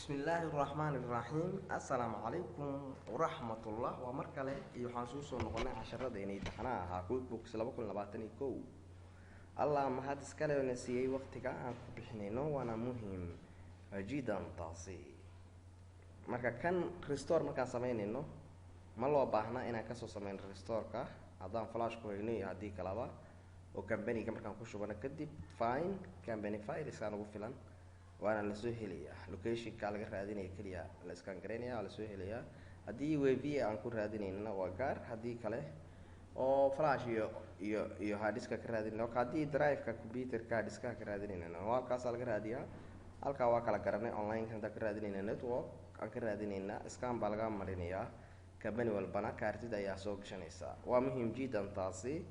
Bismillaahi raxmaani raxiim. Assalaamu calaykum waraxmatullah. Waa mar kale iyo waxaan suu soo noqonay casharadeenii taxanaha ahaa QuickBooks 2021. Allah mahad iskale oo na siiyey waqtiga aan ku bixinayno, waana muhiim jiddan taasi. Marka kan restore markaan sameynayno, ma loo baahna inaan kasoo sameyno restoreka haddaan flash ku hayno iyo haddii kalaba oo companyga markaan ku shubano kadib find company files aan ugu filan, waana lasoo helayaa. Locationka laga raadinaya keliya la scan garaynaya, waa lasoo helayaa. Haddii wv aan ku raadinaynana waa gaar, haddii kale oo flash iyo harddiska ka raadinayna, haddii drive-ka computerka harddiskaha ka raadinaynana waa halkaasaa laga raadiyaa. Halkaa waa kala garanay. Online haddaan ka raadinayna, network aan ka raadinaynaa, scan baa laga marinayaa. Company walbana kaartida ayaa soo gashanaysaa. Waa muhiim jiddan taasi.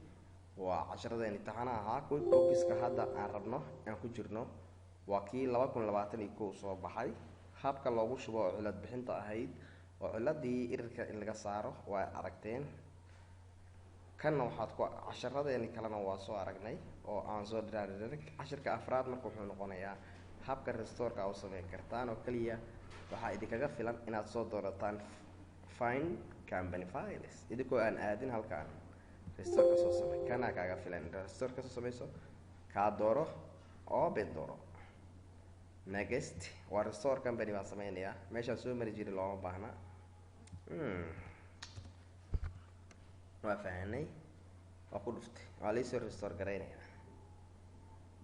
Waa casharadeen imtixaana ahaa QuickBookiska. Hadda aan rabno aan ku jirno waa kii 2021 soo baxay. Habka loogu shubo oo cilad bixinta ahayd oo ciladii errorka in laga saaro waa aragteen. Kanna waxaad ku casharadeeni kalena waa soo aragnay oo aan soo dhiraadhirinay. Cashirka afraad marka wuxuu noqonayaa habka restoreka u sameyn kartaan, oo keliya waxaa idinkaga filan inaad soo doorataan find company files idinkoo aan aadin halkaan restore kasoo samey. Kanaa kaaga filan inaad restore kasoo sameyso. Kaa dooro, open dooro, next. Waa restore company baan sameynayaa, meeshaan soo mari jiray looma baahna. Waa fahanay, waa ku dhuftay, waa laisoo restore garaynayaa.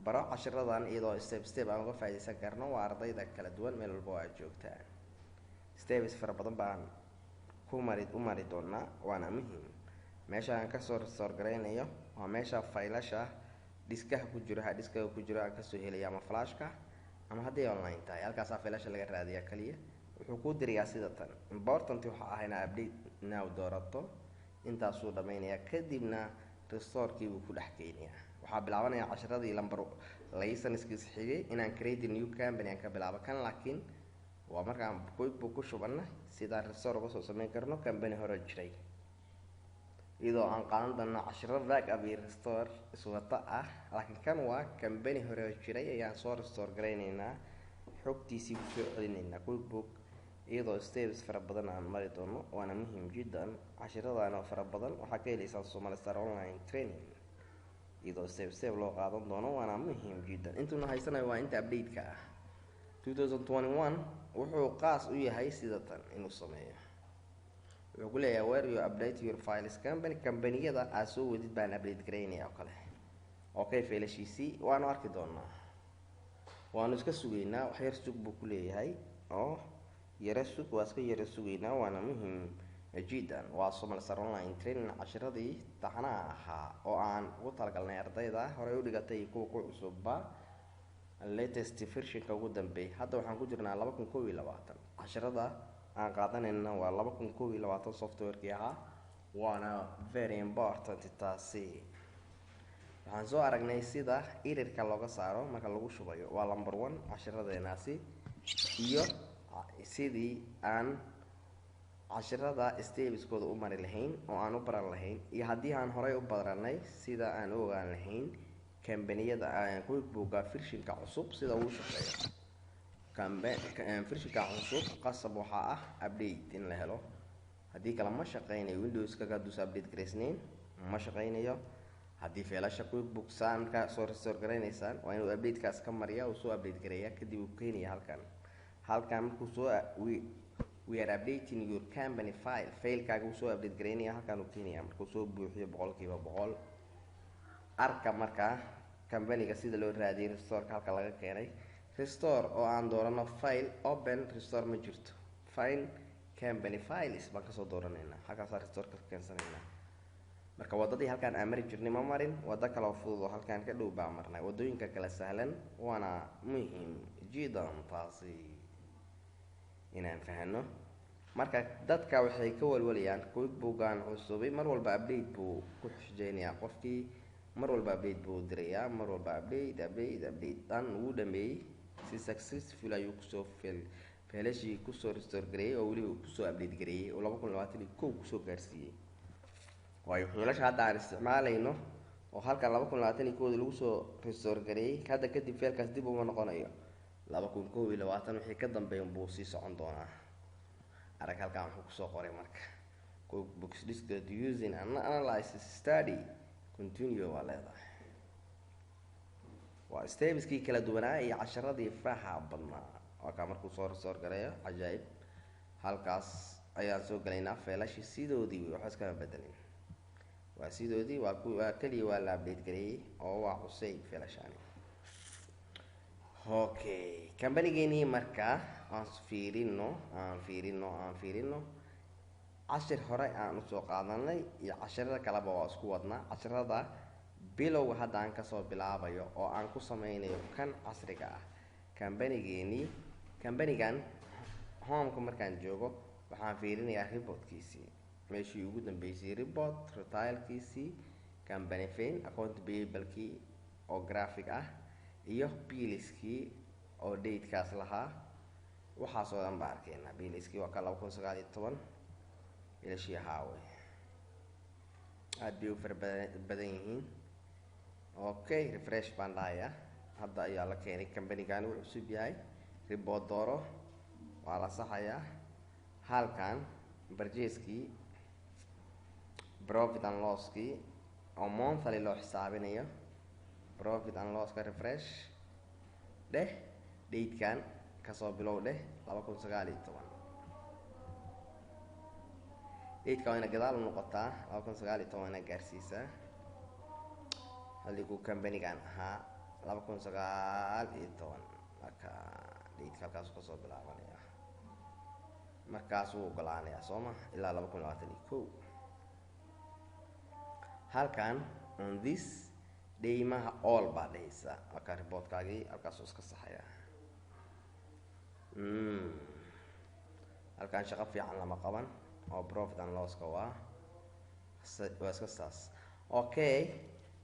Baro cashiradan iyadoo step step aan uga faaidaysan karno. Waa ardayda kala duwan meel walba oo aad joogtaan. Steps fara badan baan ku mari u mari doonaa, waana muhiim. Meesha aan kasoo restore garaynayo waa meesha faylasha diskaha ku jiro, harddiskaga ku jiro aan kasoo helaya, ama flashka ama hadday online tahay halkaasaa faylasha laga raadiyaa. Kaliya wuxuu kuu dirayaa sida tan. Important waxa ah inaa update now doorato. Intaasuu dhammaynayaa, kadibna restorekii buu ku dhex geynayaa. Waxaa bilaabanaya casharadii lamber licensekiis xigay inaan create new company aan ka bilaabo kan, laakiin waa markaan QuickBook ku shubana sidaan restore uga soo sameyn karno company hore jiray, iyadoo aan qaadan doono cashiro backup iyo restore iswata ah. Laakiin kan waa company hore jiray ayaan soo restore garayneynaa, xogtiisii kusoo celineynaa QuickBook, iyadoo steps fara badan aan mari doono, waana muhiim jiddan. Cashiradan oo fara badan waxaa ka heleysaan Somali Star Online Training, iyadoo step step loo qaadan doono, waana muhiim jiddan. Intuuna haysanayo waa inta update-ka ah 2021. Wuxuu qaas u yahay sida tan inuu sameeyo. Wuxuu ku leeyahay "Where you update your files company". Companiyada aad soo wadid baan update garaynaya oo kale. Okay, faylashiisii waanu arki doonaa, waanu iska sugaynaa. Wax yar sug buu ku leeyahay oo yaro sug, waa iska yaro sugaynaa, waana muhiim jiddan. Waa Somali Star Online Training, cashiradii taxanaha ahaa oo aan ugu talagalnay ardayda horey u dhigatay kuwa ku cusubba latest versionka ugu dambeeyay. Hadda waxaan ku jirnaa 2021. Cashirada aan qaadanayna waa 2021 softwarekii ahaa, waana very important taasi. Waxaan soo aragnay sida errorka looga saaro marka lagu shubayo, waa number one cashiradeenaasi, iyo sidii aan cashirada stepskooda u mari lahayn oo aan u baran lahayn, iyo haddii aan horey u baranay sida aan u ogaan lahayn kambaniyada QuickBooka versionka cusub sida uu shaqeeyo. Versionka cusub qasab waxaa ah update in la helo, haddii kale ma shaqeynayo. Windowska hadduusa update garaysnayn ma shaqeynayo. Haddii feelasha QuickBook saan markaa soo restore garaynaysaan, waa inuu updatekaas ka mariya, uu soo update gareeya, kadib uu keenaya halkan. Halkan markuu soo "We are updating your company file", failkaaga uu soo update garaynaya, halkan uu keenaya markuu soo buuxiyo 100%. Arka markaa companyga sida loo raadiyay, restoreka halka laga keenay. Restore oo aan doorano file, open restore ma jirto. Find company files baan kasoo dooranaynaa, halkaasaa restore ka keensanaynaa. Marka waddadii halkaan aan mari jirnay ma marin, waddo kaloo fudud oo halkaan ka dhow baa marnay. Waddooyinka kala sahlan, waana muhiim jiddan taasi inaan fahano. Marka dadka waxay ka walwalayaan QuickBookan cusubi mar walba update buu ku xujeynayaa qofkii, mar walba update buu dirayaa, mar walba update, update, update. Dhan wuu dhameeyey, si successful ayuu kusoo feelashii kusoo restore gareeyey, oo weliba kusoo update gareeyey, oo 2021 kusoo gaarsiiyey. Waayo, feelasha hadda aan isticmaalayno oo halkan 2021da lagu soo restore gareeyey, hadda kadib feelkaas dib uma noqonayo. 2021 wixii ka dambeeya buu sii socon doonaa. Arag halkan wuxuu kusoo qoray marka QuickBooks Desktop using an analysis study continue waa leedahay. Waa stepskii kala duwanaa iyo casharadii faraha badnaa. Waa kaa markuu soo restore gareeyo. Cajaa'ib, halkaas ayaan soo galaynaa. Feelashii sidoodii wey, waxba iskama bedelin, waa sidoodii, waa keliya waa la update gareeyey oo waa cusayb feelashaani. Okay, kambanigeenii marka aan fiirino, aan fiirino, aan fiirino. Cashir hore aan usoo qaadanay iyo cashirada kaleba waa isku wadnaa. Cashirada bilowga hadda aan kasoo bilaabayo oo aan ku sameynayo kan casriga ah. Kambanigeenii, kambanigan homeka markaan joogo, waxaan fiirinayaa reportkiisii, meeshii ugu dambeysay, report retailkiisii, company find, account payablekii oo graphic ah iyo billskii oo datekaas lahaa. Waxaasoo dhan baa arkeynaa. Billskii waa ka 2019 bilashii ahaawey, aada bay u fara badan yihiin. Okay, refresh baan dhahayaa. Hadda ayaa la keenay, companygan wuu cusub yahay. Report dooro, waa la saxayaa. Halkan purchaseskii, profit and losskii oo monthly loo xisaabinayo, profit and losska refresh dheh, datekan kasoo bilow dheh 2019. Dateka waa ina gadaal u noqotaa, 2019 ina gaarsiisaa. Xilliguu companygan ahaa 2019, marka dateka halkaasu kasoo bilaabanaya, markaas wuu ogolaanayaa, soo ma? Ilaa 2021. Halkan on this daymaha all baa dhehaysa. Marka reportkaagii halkaasuu iska saxayaa. Halkan shaqo fiican lama qaban oo profit and losska waa iska saas. Okay,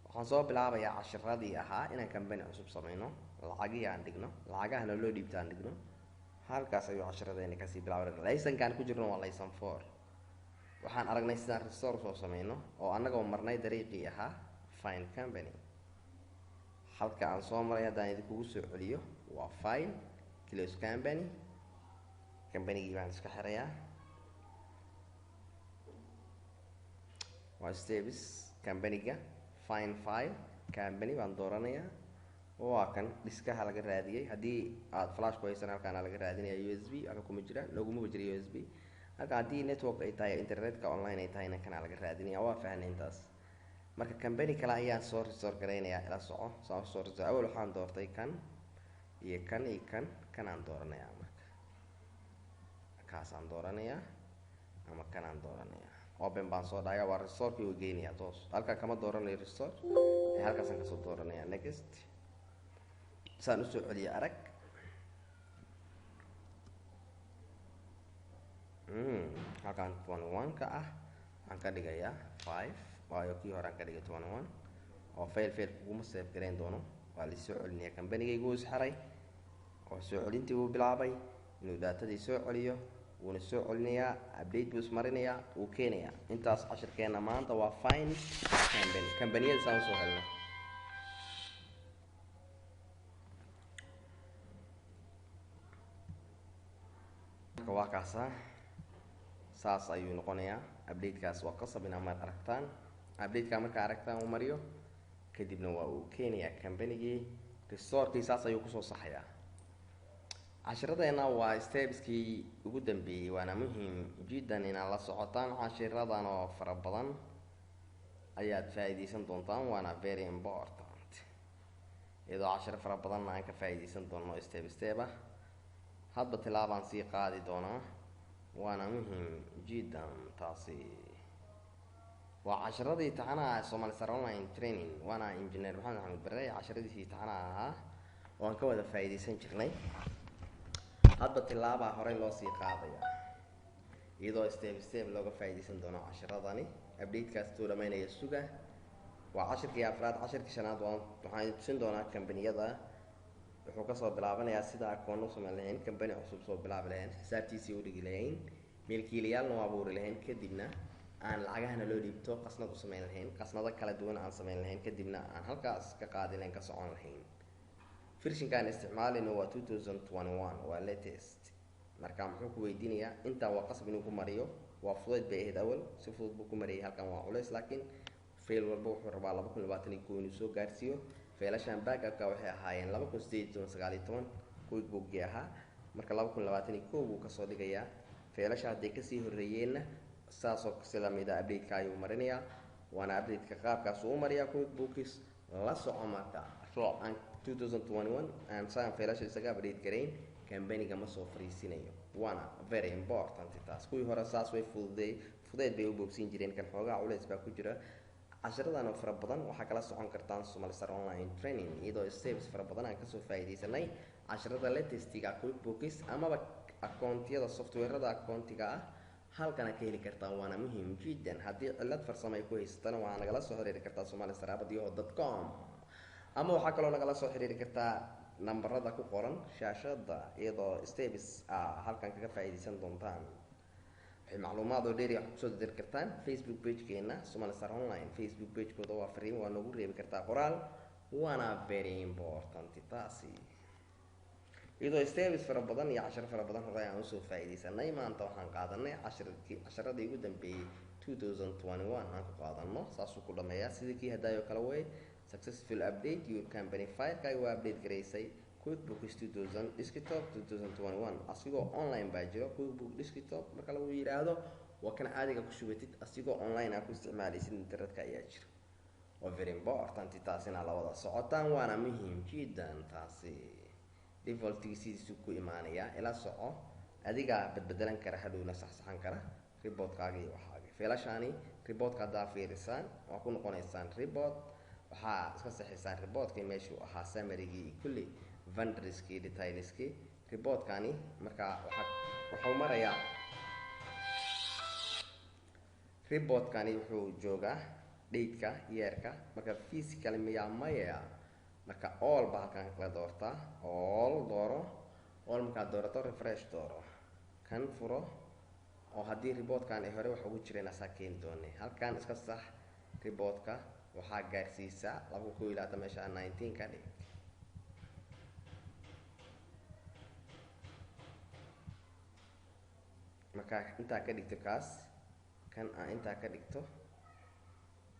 waxaan soo bilaabayaa cashiradii ahaa inaan company cusub sameyno, lacagihii aan dhigno, lacagahana loo dhiibta aan dhigno. Halkaas ayuu cashiradeena kasii bilaabay. Lessonkaan ku jirno waa lesson 4. Waxaan aragnay sidaan restore soo sameyno oo annagoo marnay dariiqii ahaa find company. Halka aan soo maray haddaan idinkugu soo celiyo waa file, close company. Companygii baan iska xirayaa. Waa steps companyga. Find file, company baan dooranayaa. Waa kan diskaha laga raadiyey. Haddii aada flash ku haysan, halkaana laga raadinaya. USB halka kuma jira, looguma jira USB halka. Haddii network ay tahay, internetka online ay tahayna, kanaa laga raadinaya. Waa fahnay intaas. Marka company kale ayaan soo restore garaynayaa. Ila soco saan soo restore. Awal waxaan doortay kan iyo kan iyo kan. Kanaan dooranayaa, marka kaasaan dooranayaa ama kanaan dooranayaa. Open baan soo dhahaya, waa restorekii uu geynayaa toos. Halkaa kama dooranayo restore, ee halkaasaan kasoo dooranaya. Next, saan usoo celiya arag. Halkaan 21 ka ah waxaan ka dhigayaa 5, waayo kii hore aan ka dhigay 21 oo fail kuguma save garayn doono. Waa laisoo celinaya. Companygaygu wuu isxiray oo soo celintii wuu bilaabay inuu datadii soo celiyo, wuuna soo celinayaa, update buu ismarinayaa, wuu keenayaa. Intaas cashirkeena maanta waa find company, companiyada saan usoo helno. Marka waa kaasa, saas ayuu noqonayaa. Updatekaas waa qasab inaa mar aragtaan. Updateka markaa aragtaan uu mariyo kadibna waa uu keenayaa companygii. Restorekii saas ayuu kusoo saxayaa. Cashiradeena waa stepskii ugu dambeeyey, waana muhiim jiddan inaad la socotaan cashiradan oo fara badan ayaad faa-iideysan doontaan, waana very important, iyadoo cashiro fara badanna aan ka faa-iideysan doono step step ah. Hadba tilaabaan sii qaadi doonaa, waana muhiim jiddan. Taasi waa cashiradii taxanaha Somali Star Online Training, waana Engineer Maxamed Axmed Bare. Casharadiisii taxanaha ahaa oo aan ka wada faa-iideysan jirnay, hadba tilaabaa horey loo sii qaadaya, iyadoo step step looga faa-iideysan doono cashiradani. Updatekaas tuu dhamaynaya suga. Waa cashirkii afraad. Cashirkii shanaad waan waxaan tusin doonaa kambaniyada. Wuxuu kasoo bilaabanayaa sida akoon u samayn lahayn, kambani cusub soo bilaabi lahayn, xisaabtiisii u dhigi lahayn, milkiilayaalna u abuuri lahayn, kadibna aan lacagahana loo dhiibto qasnad u samayn lahayn, qasnado kala duwan aan samayn lahayn, kadibna aan halkaas ka qaadi lahayn, ka socon lahayn. Versionkaan isticmaalayno waa 2021, waa latest. Marka muxuu ku weydiinayaa? Intaa waa qasab inuu ku mariyo. Waa fudayd bay ahayd awal, si fudud buu ku mariyay. Halkan waa culays, laakiin file walba wuxuu rabaa 2021 inuu soo gaarsiiyo. Faylashan backupka waxay ahaayeen 2018, 19 QuickBookgii ahaa. Marka 2021 buu kasoo dhigayaa. Faylasha hadday kasii horreeyeenna, saasoo sida mida updateka ayuu marinayaa, waana updateka qaabkaas uu mariyaa QuickBooks. La soco marka, aan 2021 aan saan faylasha isaga update garayn, companyga ma soo fariisinayo, waana very important taas. Kuwii hore saas way fududay, fudeyd bay u boobsiin jireen. Kan xoogaa culays baa ku jira. Cashiradan oo fara badan waxaa kala socon kartaan Somali Star Online Training, iyadoo steps fara badan aan kasoo faa'iidaysanay cashirada latestiga QuickBooks amaba akoontiyada softwarada akoontiga ah. Halkana ka heli kartaan, waana muhiim jiddan. Haddii cilad farsamo ay ku haysatana, waxaa nagala soo xiriiri kartaa somalistar@yahoo.com, ama waxaa kaloo nagala soo xiriiri kartaa nambarada ku qoran shaashada, iyadoo steps halkan kaga faa'iidaysan doontaan. Waxay macluumaad oo dheeri waxaad kusoo diri kartaan Facebook pagekeena Somali Star Online. Facebook pagekooda waa fariin, waa noogu reebi kartaa qoraal, waana very important taasi. Iyadoo steps fara badan iyo casharo fara badan hore aan usoo faa'iidaysanay, maanta waxaan qaadanay cashirkii, casharadii ugu dambeeyey 2021 aan ku qaadano. Saasuu ku dhameeyaa, sidii kii hadaayo kale way. Successful update your company filekaaga waa update garaysay QuickBooks 2000 Desktop 2021. Asigoo online baa jiro QuickBook Desktop. Marka lagu yidhaahdo, waa kan caadiga ku shubatid, asigoo online aa ku isticmaalaysid internetka ayaa jira. Waa very important taasina labada socotaan, waana muhiim jiddan taasi. Defaultigi sidiisuu ku imaanayaa, ila soco. Adigaa badbedelan kara, hadhowna saxsaxan kara reportkaaga iyo waxaaga. Feelashaani reportka haddaa fiirisaan, waa ku noqonaysaan report, waxaa iska saxiisaan reportkii meeshuu ahaa, summarygii iyo kulli vendorskii, detailskii reportkani. Marka waxaa wuxuu marayaa reportkani, wuxuu joogaa dateka yeerka. Marka physical miyaa? Maya. Marka all baa halkan la doortaa. All dooro. All markaad doorato, refresh dooro, kan furo. Oo haddii reportkan ay hore wax ugu jireen, asaa keeni doonay. Halkan iska sax reportka, waxaa gaarsiisaa 2021, meesha 19 ka dhig. Markaa intaa ka dhigto, kaas kan aa intaa ka dhigto,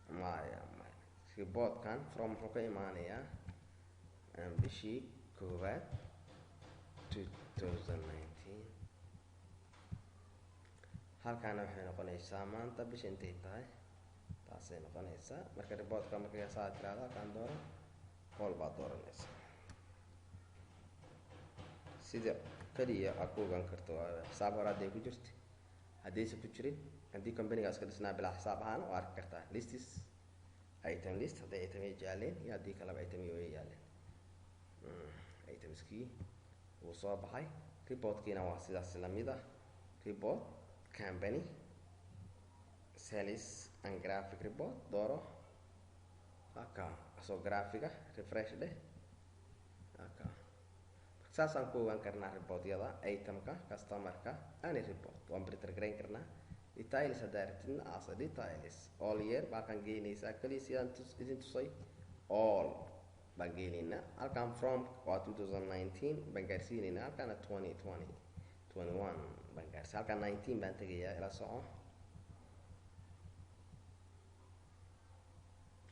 maya maya, reportkan from wuxuu ka imaanayaa bishii koowaad 2019. Halkaana waxay noqonaysaa maanta bisha intay tahay, taasay noqonaysaa. Marka reportka marka saa tiraahdo, halkaan dooro, all baad dooranaysaa. Sida kaliya aad ku ogaan karto waa xisaab hore hadday ku jirta. Haddaysa ku jirin, haddii companygaas ka dhisnaa bilaa xisaab ahaan, waa arki kartaa lists, item list, hadday itemyo yaaleen iyo haddii kaleba itemyo way yaaleen. Itemskii wuu soo baxay. Reportkiina waa sidaas lamid ah. Report company sales and graphic report dooro, haka asoo graphiga, refresh dheh, haka. Saasaan ku ogaan karnaa reportyada, itemka, customerka, any report waan print garayn karnaa. Details haddaa rabtidna, as a details all year baa geynaysaa kaliya. Sidaan idin tusay, all baan geynaynaa halkan. From waa 2019 baan gaarsiinaynaa, halkaana 2020, 21 baan gaarsiin. Halkan 19 baan tegayaa, ila soco.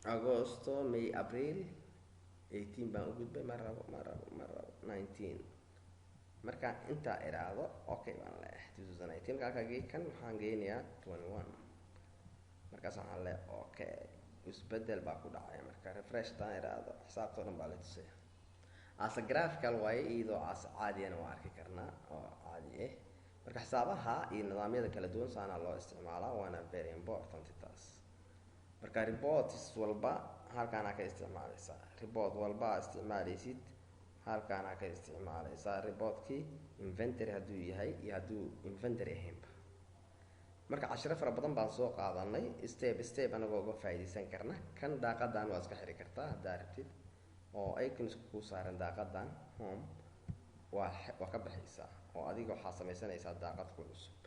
Agosto, May, April, 18 baan u gudbay. Ma rabo, ma rabo, ma rabo 19. Marka intaa idhaahdo, okay baan leeyahay, 2019. Marka halkaa gey, kan waxaan geynayaa 21. Markaas waxaan leeyahay okay, isbedel baa ku dhacaya. Marka refresh taan idhaahdo, xisaabta o dhan baa la tusaya. Asa graphical waaye, iyadoo as caadiyana waa arki karnaa oo caadi ah. Marka xisaabaha iyo nidaamyada kala duwan saana loo isticmaalaa, waana very important taas. Marka reports walba halkaanaa ka isticmaaleysaa. Report walba aa isticmaaleysid, halkaanaa ka isticmaaleysaa. Reportkii inventory hadduu yahay iyo hadduu inventory ahaynba. Marka cashiro fara badan baan soo qaadanay, step step anagoo uga faa'iidaysan karna. Kan daaqadan waa iska xiri kartaa haddaa rabtid, oo icons kuu saaran daaqadan home waa ka baxaysaa, oo adiga waxaa samaysanaysaa daaqad ku cusub.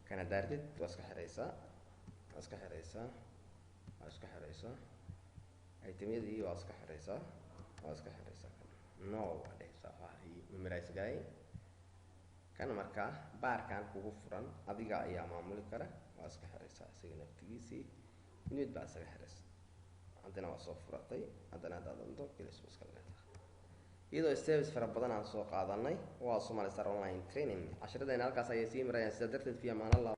Kan haddaa rabtid waa iska xiraysaa, waa iska xiraysaa, waa iska xiraysaa. Itemyadii waa iska xiraysaa. Waa iska xiraysaa kan, no waa dhehaysaa, waa memorize garay kan. Markaa baarkan kugu furan adiga ayaa maamuli kara. Waa iska xiraysaa isaga naftigiisii, mid baa isaga xiraysa. Haddana waa soo furatay, haddana haddaad doonto close ba iska leedahay. Iyadoo steps fara badan aan soo qaadanay, waa Somali Star Online Training. Cashiradayna halkaas ayay sii marayaan. Sidaa darteed, fi amaan Allah.